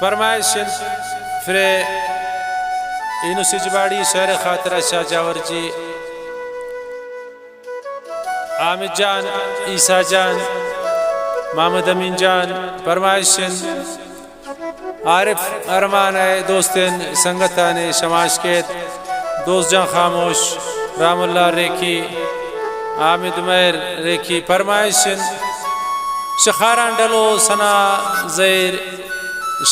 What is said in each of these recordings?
فرمائش انت، فرے اینو سجباڑی شعر خاطرہ شاہ جاور جی، حامد جان، عیسیٰ جان، محمد امین جان، فرمائش انت۔ عارف ارمان ءِ دوستین سنگتانی شماش کیت، دوست جان خاموش، رحم اللہ ریکی، حامد مہر ریکی، فرمائش انت۔ شخاران ڈلو، ثنا زہیر،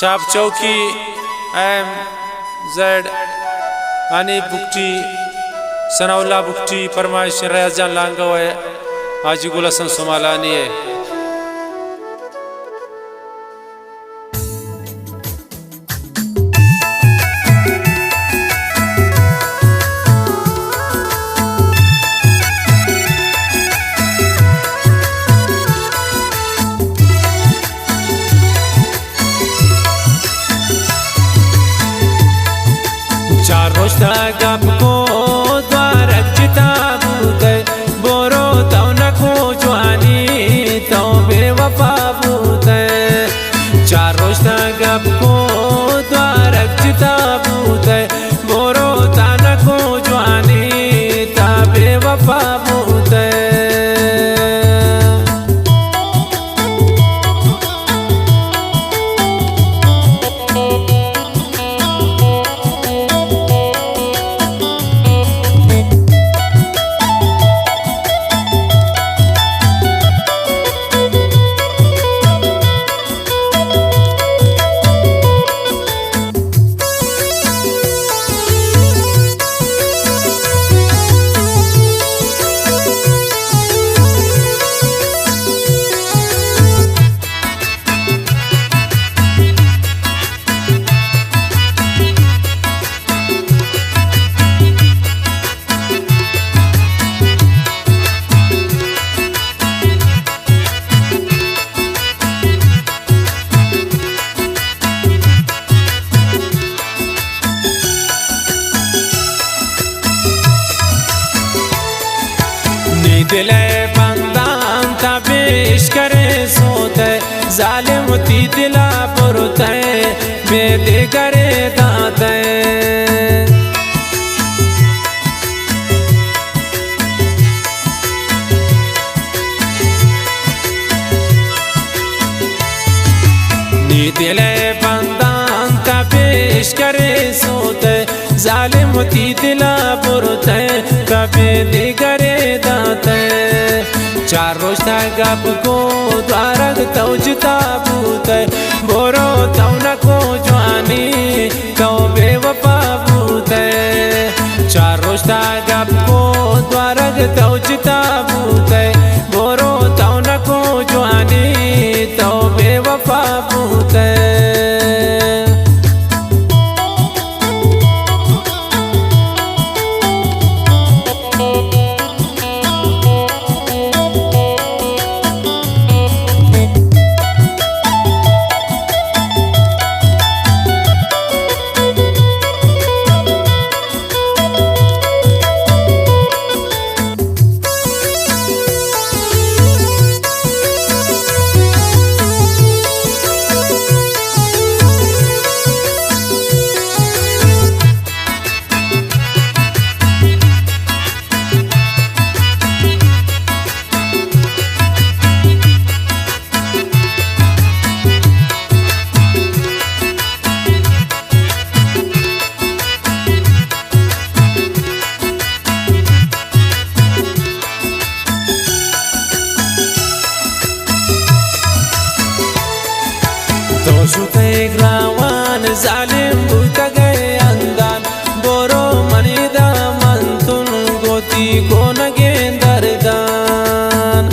شاپ چوکی، ایم زیڈ، حنیف بگٹی، ثناء اللہ بگٹی، فرمائش انت۔ ریاض جان لانگو ءِ حاجی گل حسن سمالانی ءِ۔ چار روچ تا گپ کو، دوارگ جتا بوتئے، برو تو نکو جوانی، تو بے وفا بوتئے۔ چار روچ تا گپ کو، دوارگ جتا بوتئے، برو تا نکو جوانی، تا بے وفا بوتئے۔ نی دل ءِ بندان تا پیش کرے سوتئے، ظالم تی دل ءَ برتئے، بے دگرے داتئے۔ نی دل ءِ بندان تا پیش کرے سوتئے، ظالم تی دل ءَ برتئے، تا بے دگرے داتئے۔ چار روچ تا گپ کو، دوارگ تو جتا بوتئے، برو تو نکو جوانی، تو بے وفا بوتئے۔ چار روچ تا گپ کو، دوارگ تو جتا بوتئے، برو تو نکو جوانی، تو بے وفا بوتئے۔ تو شتئے گراوان، ظالم بوتگئے اندان، برو منی دامن تن گوتی گونگیں دردان۔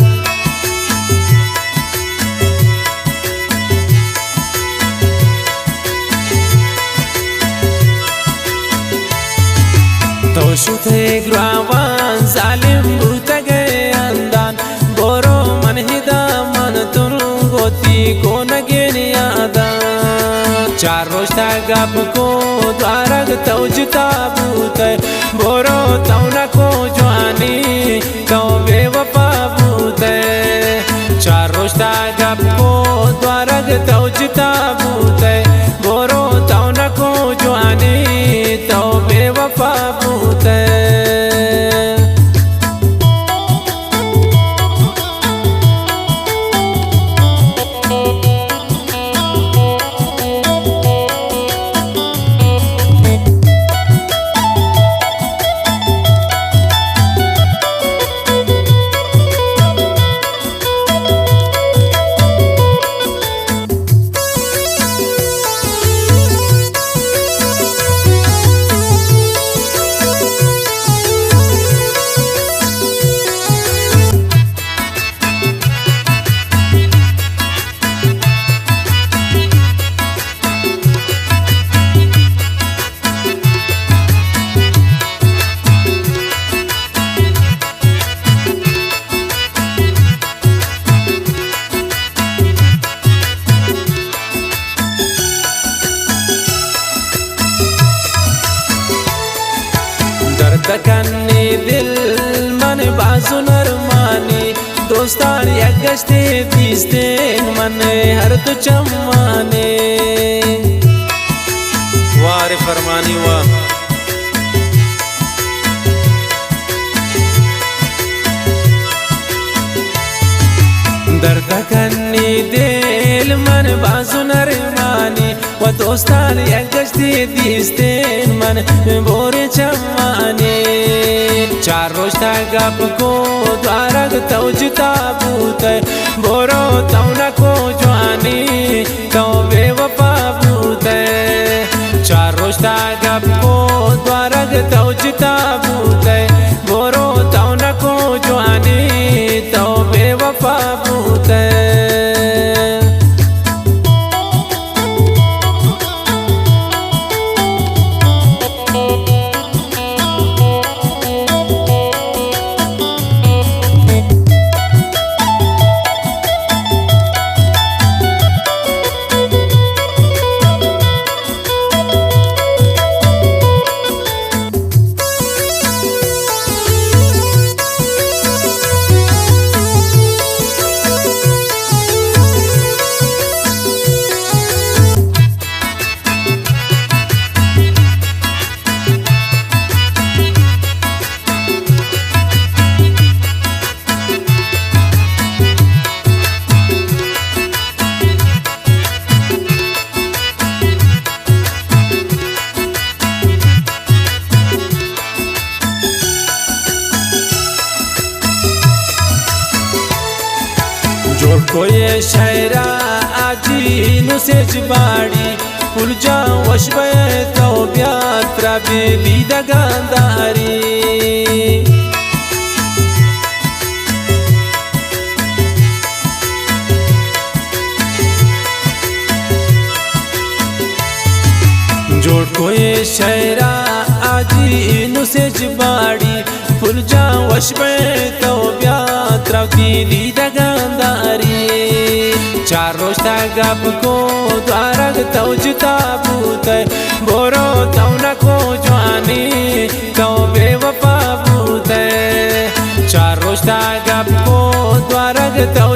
تو شتئے گراوان، ظالم بوتگئے اندان، برو منی دامن تن گوتی گونگیں یادان۔ چار روچ تا گپ کو، دوارگ تو جتا بوتئے، برو تو نکو جوانی، تو بے وفا بوتئے۔ چار روچ تا گپ کو، دوارگ تو جتا بوتئے، کنی دل من باز نرمانی، دوستان یک گشتے دیستین من ہر دو چمانے۔ وار فرمانی وا۔ درد کنی دل من باز نرمانی، و دوستان یک گشتی دیستین من بور چمانی۔ چار روش تا گپ کو دوارگ تو جتا بوتے، برو تو نکو جوانی تو بے وفا بوتے۔ چار روش تا گپ کو دوارگ تو جتا بوتے، برو تو نکو جوانی تو بے وفا بوتے۔ جوڑ کوئی شہرا آجی نو سیج باڑی، پل جان وش بے تو بیا ترا بے دیدگان داری۔ جوڑ کوئی شہرا آجی نو سیج باڑی، پل جان وش بے تو بیا ترا بے دیدگان داری۔ چار روش تا گپ کو دوارگ تو جتا بوتے، برو تو نکو جوانی تو بے وفا بوتے۔ چار روش تا گپ کو دوارگ تو